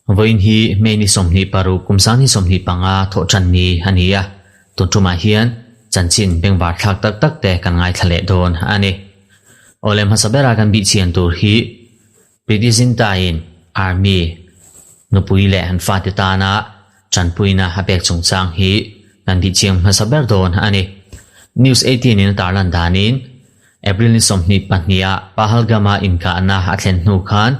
Vawiin hi May ni 26 kum 2025 thawhṭan ni a ni a, tun ṭumah hian chanchin bengvar thlak tak tak te kan ngaithla leh dawn a ni. Awle hmasa bera kan bihchian tur hi Priti Zinta-in Army nupui leh an fate tana tanpuina a pek chungchang hi kan bihchiang hmasa ber dawn a ni. News 18 in a tarlan danin April ni 22 ah Pahalgam-a inkahna a thlen hnu khan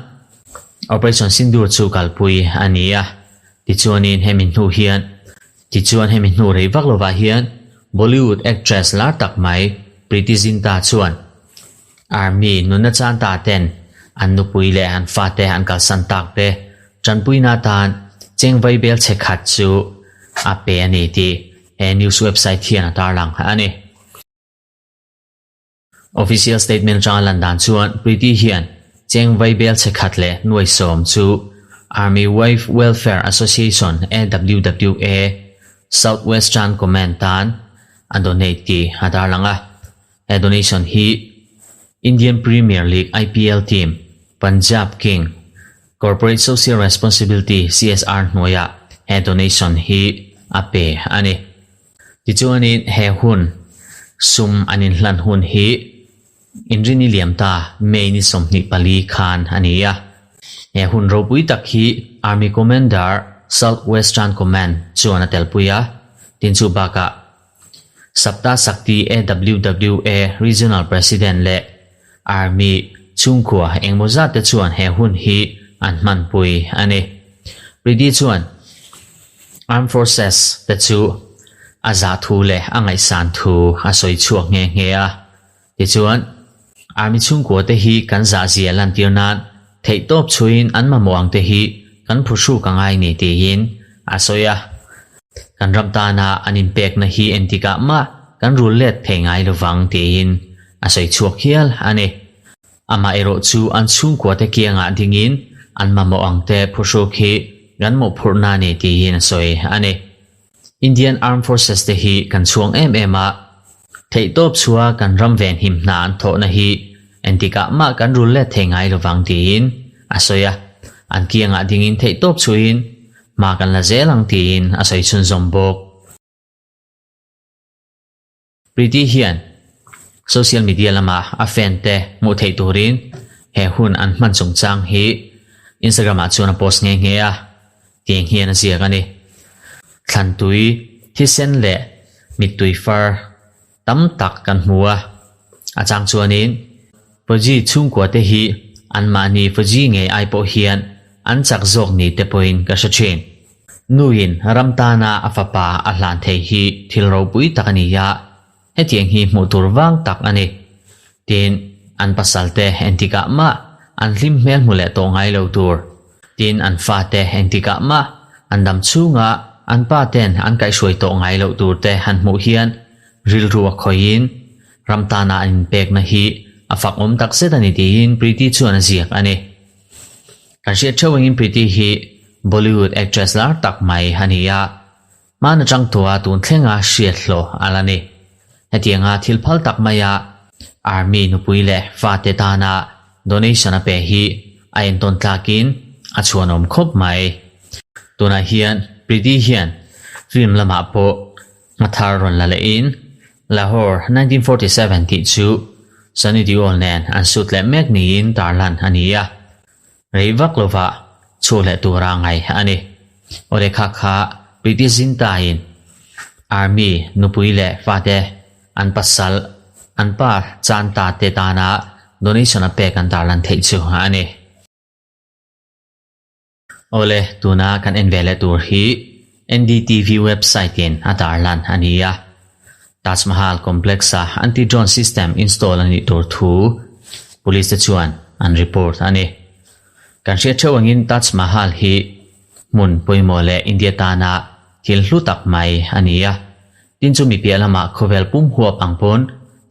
Operation Sindoor chu kalpui a ni a. Tichuanin hemi hnu hian Tichuan hemi hnu rei vak lovah hian Bollywood actress lar tak mai Preity Zinta chuan Army nunna chan ta ten an nupui leh an fate an kalsan tak te tanpuina atan cheng vai bel chhe khat chu a pe a ni tih he news website hian a tarlang a ni. Official statement atanga lan dan chuan Preeti hian cheng vai bel chhe khat leh nuai sawm chu Army Wife Welfare Association, AWWA, South Western Command tan a donate tih a tarlang a. He donation hi Indian Premier League, IPL, team Punjab King Corporate Social Responsibility, CSR, hnuaiah he donation hi a pe a ni. Tichuanin he hun sum an inhlan hun hi Inrini liam ta May ni 24 khan a ni a. He hun ropui tak hi Army Commander South Western Command chuan a telpui a, tin chu bakah Sapta Sakti AWWA Regional President leh Army chhungkua engmaw zat te chuan he hun hi an hmanpui a ni. Priti chuan Armed Forces te chu a zah thu leh a ngaihsan thu a sawi chhuak nghe nghe a. Tichuan, Army chhungkua te hi kan zah zia lantir nan theihtawp chhuiin an mamawh ang te hi kan phuhruk a ngai ni tiin a sawi a. Kan ram tana an inpekna hi entikah mah kan rul let thei ngai lovang tiin a sawi chhuak hial a ni. Amaherawh chu an chhungkua te kiangah dingin an mamawh ang te phuhruk hi kan mawhphurhna ni tiin a sawi a ni. Indian Armed Forces te hi kan chhuang em em a, theihtawp chhua kan ram venhim hna an thawhna hi entikah mah kan rul let thei ngai lovang tiin a sawi a, an kiangah dingin theihtawp chhuiin hma kan la zel ang tiin a sawi chhunzawm bawk. Preeti hian social media lama a fan te hmuh theih turin he hun an hman chungchang hi Instagram ah chuan a post nghe nghe a, tiang hian a ziak a ni. Thlantui, thisen leh mittui far tam tak kan hmu a, a chang chuanin Fauji chhungkua te hi anmahni Fauji ngei ai pawh hian an chak zawk ni te pawhin ka hre thin. Nuin ram tana a fapa a hlan thei hi thil ropui tak a ni a, hetiang hi hmuh tur vang tak a ni. Tin, an pasalte engtikah mah an hlim hmel hmu leh tawh ngai lo tur. Tin, an fate engtikah mah an dam chhunga an pa ten an kaihhruai tawh ngai loh tur te han hmuh hian rilru a khawihin ram tana an inpekna hi a fakawm takzet a ni tiin Preeti chuan a ziak a ni. Kan hriat theuh angin Preeti hi Bollywood actress lar tak mai a ni a, hman atang tua tun thlenga hriat hlawh a la ni. Hetianga thil phal tak maia Army nupui leh fate tana donation a pe hi a entawn tlakin a chhuanawm khawp mai. Tunah hian Preeti hian film lamah pawh hmathar rawn la lehin Lahore 1947 tih chu Sunny Deol nen an sut leh mek niin tarlan a ni a, rei vak lovah chhuak leh tura ngaih a ni. Awle kha kha Preeti Zinta-in Army nupui leh fate an pasal an pa chan ta te tana donation a pek an tarlan theih chu a ni. Awle, tuna kan en ve leh tur hi NDTV website in a tarlan a ni a. Taj Mahal complex a anti-drone system install a nih tur thu police te chuan an report a ni. Kan hriat theuh angin Taj Mahal hi hmun pawimawh leh India tana thil hlu tak mai a ni a. Tin chu mi piah lamah khawvel pum huap ang pawn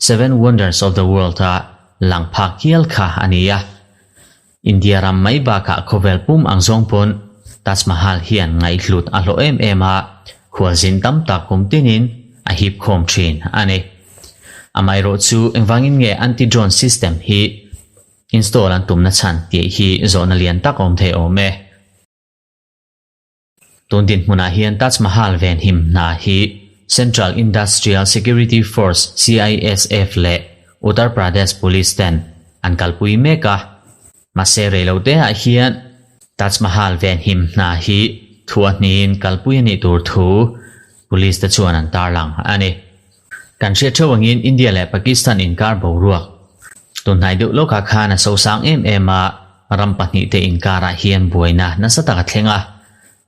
Seven Wonders of the World a lang phak hial kha a ni a. India ram mai bakah khawvel pum ang zawng pawn Taj Mahal hian ngaihhlut a hlawh em em a, khualzin tam tak kum tinin a hip khawm thin a ni. Amaherawhchu engvangin nge anti-drone system hi install an tumna chhan tih hi zawhna lian tak awm thei awm e. Tun dinhmunah hian Taj Mahal venhim hna hi Central Industrial Security Force, CISF, leh Uttar Pradesh Police ten an kalpui mek a. Mahse reilote ah hian Taj Mahal venhim hna hi thuahniin kalpui a nih tur thu Police te chuan an tarlang a ni. Kan hriat theuh angin India leh Pakistan inkar boruak tunhnai deuh lawkah khan a sosang em em a, ram pahnihte inkarah hian buaina nasa tak a thleng a,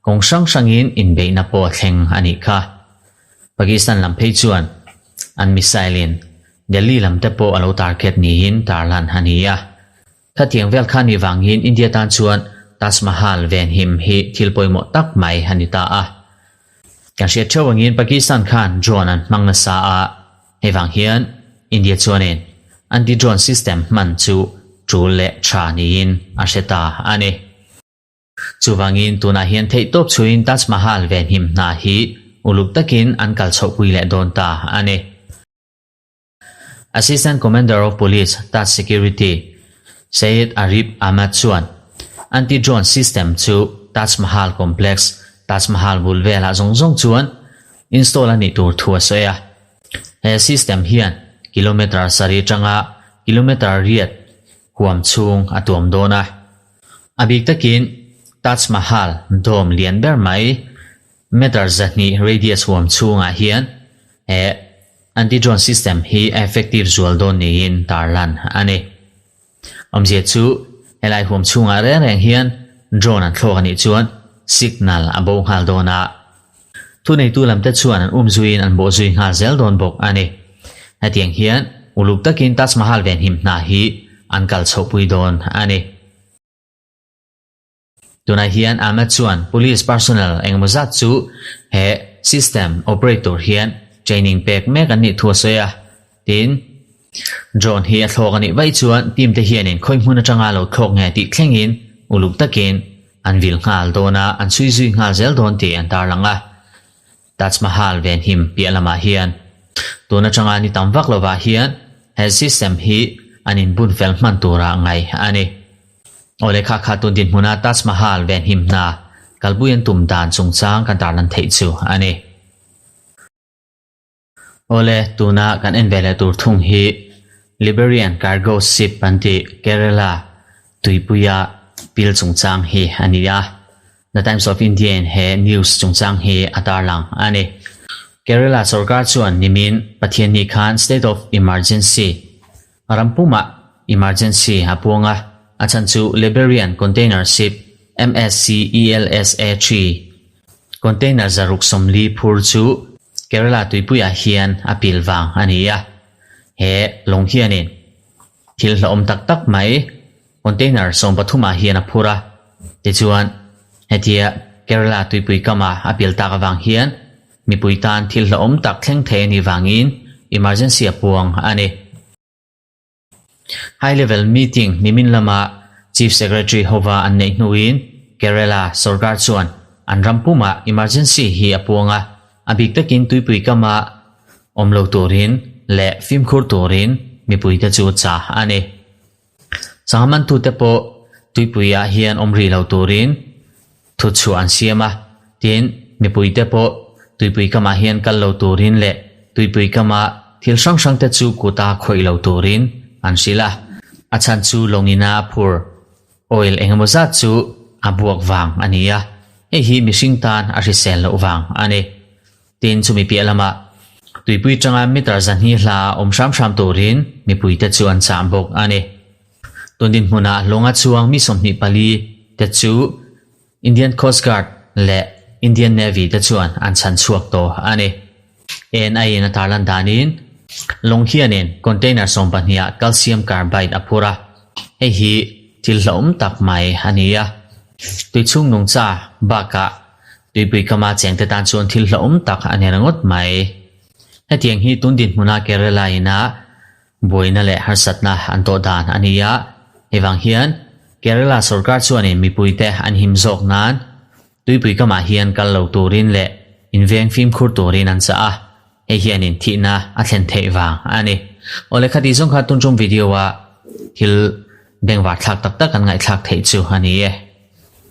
kawng hrang hrangin inbeihna pawh a thleng a nih kha. Pakistan lam phei chuan an missile in Delhi lam te pawh a lo target niin tarlan a ni a. Khatiang vel kha nih vangin India tan chuan Taj Mahal venhim hi thil pawimawh tak mai a ni ta a. Kan hriat theuh angin Pakistan khan drone an hmang nasa a, hei vang hian India chuanin anti-drone system hman chu tul leh tha niin a hre ta a ni. Chuvangin tunah hian theihtawp chhuiin Taj Mahal venhim hna hi uluk takin an kal chhohpui leh dawn ta a ni. Assistant Commander of Police, Taj Security, Syed Arif Ahmad chuan anti-drone system chu Taj Mahal Complex, Taj Mahal bul velah zawng zawng chuan install a nih tur thu a sawi a. He system hian kilometre sarih atanga kilometre riat huam chhung a tuam dawn a. A bik takin Taj Mahal dome lian ber mai meter 200 radius huam chhungah hian he Anti-drone system hi a effective zual dawn niin tarlan a ni. Awmzia chu helai huam chhungah reng reng hian drone an thlawk a nih chuan signal a bo nghal dawn a. Thuneitu lamte chuan an um zuiin an bawh zui nghal zel dawn bawk a ni. Hetiang hian uluk takin Taj Mahal venhim hna hi an kal chhohpui dawn a ni. Tunah hian Ahmed chuan Police personnel engemaw zat chu he system operate tur hian training pek mek an nih thu a sawi a. Tin, drone hi a thlawk a nih vaih chuan team te hianin khawi hmun atanga lo thlawk nge tih thlengin uluk takin an vil nghal dawn a, an chhui zui nghal zel dawn tih an tarlang a. Taj Mahal venhim piah lamah hian tun atanga ni tam vak lovah hian he system hi an inbun fel hman tura ngaih a ni. Aw lehkha kha tun dinhmuna Taj Mahal venhim hna kalpui an tum dan chungchang kan tarlan theih chu a ni. Awle, tuna kan en ve leh tur thung hi Liberian Cargo Ship an tih Kerala tuipuia pil chungchang hi a ni a. The Times of India in he news chungchang hi a tarlang a ni. Kerala sorkar chuan nimin Pathianni khan State of Emergency Ram pumah emergency a puang a, a chhan chu Liberian container ship MSC ELSA ii container 640 phur chu Kerala tuipuiah hian a pil vang a ni a. He lawng hianin thil hlauhawm tak tak mai container 13 ah hian a phur a, tichuan hetia Kerala tuipui kama a pil tak avang hian Mipui tan thil hlauhawm tak thleng thei a nih vangin emergency a puang a ni. High level meeting nimin lama Chief Secretary hova an neih hnuin Kerala sorkar chuan an ram pumah emergency hi a puang a, a bik takin tuipui kama awm lo turin leh fimkhur turin mipuite chu chah a ni. Sangha mantute pawh tuipuiah hian awm rih lo turin thu chhuah an siam a, tin, mipuite pawh tuipui kamah hian kal lo turin leh tuipui kama thil hrang hrangte chu kuta khawih lo turin an hrilh a. A chhan chu lawngina a phur oil engemaw zat chu a buak vang a ni a, hei hi mihring tan a hrisel loh vang a ni. Tin, chumi piah lamah tuipui tanga meter 200 hla awm hram hram turin mipuite chu an chah bawk a ni. Tun dinhmunah lawnga chuang mi 24 te chu Indian Coast Guard leh Indian Navy te chuan an chhan chhuak tawh a ni. ANI in a tarlan danin lawng hianin container 12 ah calcium carbide a phur a, hei hi thil hlauhawm tak mai a ni a. Tuichhung nungcha bakah Tuipui kama chengte tan chuan thil hlauhawm tak a ni ringawt mai. Hetiang hi tun dinhmuna Kerala ina buaina leh harsatna an tawh dan a ni a, hei vang hian Kerala sorkar chuanin mipuite an him zawk nan tuipui kamah hian kal lo turin leh inveng fimkhur turin an chah a, hei hianin thihna a thlen theih vang a ni. Awle khati zawng kha tun tum video a thil. Bengvar thlak tak tak kan ngaihthlak theih chu a ni e.